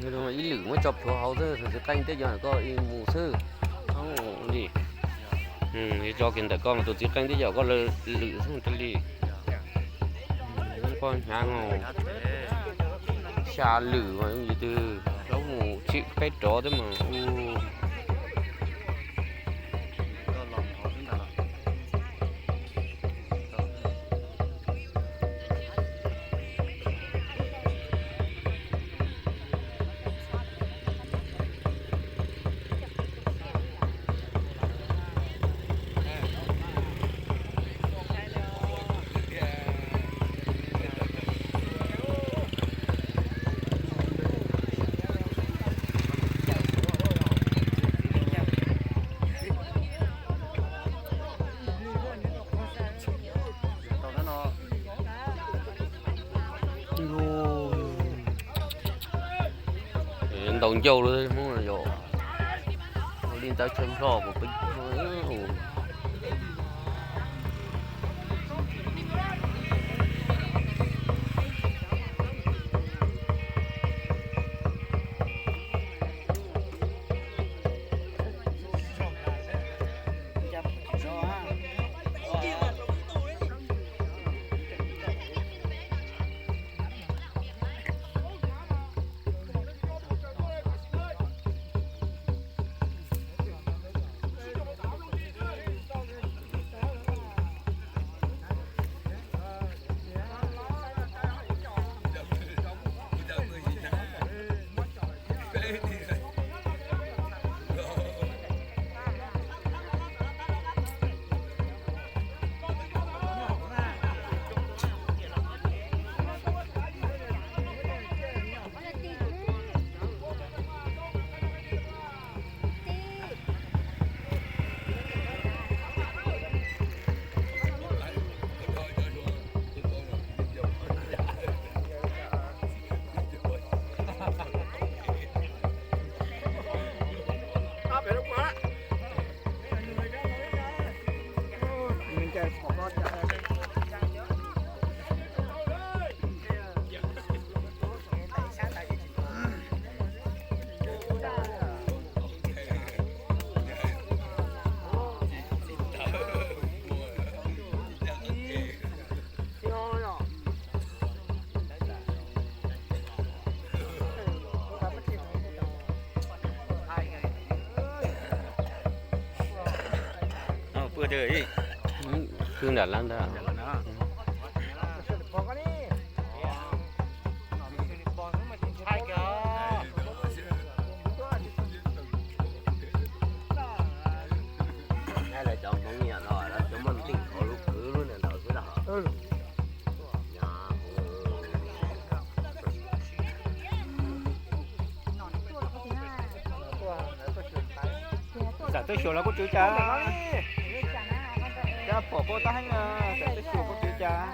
Ib lwm muab tso plhuav hauv xwb, txiv qeej twb cov koj mus xwb. Li tso kiag ntawm koj mas tus txiv qeej twb cov koj lwm xwb li. Koj hnyav no xya lwm mas yus twb mus tsis peb rov twb mas u. Ntaus ncauj lawm Hmoob yom. Ua li ntawd tshaib plho kuv peb. Khwb nram lab ntag. Lawv cov Hmoob niam no lawv cov muaj ntim hauv lub kwv lub niam ntawd xwb los. Tam twb xyuas los kuj tsis ua cas. Cas pom koj tab heeb na, tam twb xyuas kuj tsis ua cas.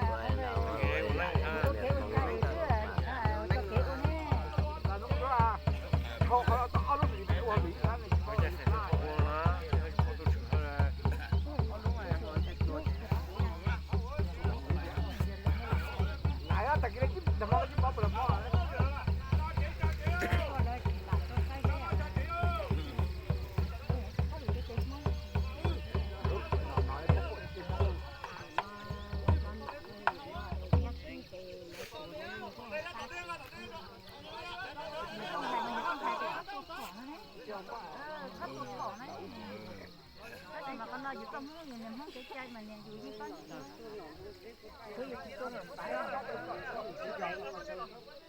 Tab sis mas qhov no yus txoj Hmoob, yus niag Hmoob kev cai mas niag yus yeej paub ntsis. Kuv yus tsis tuaj los pab.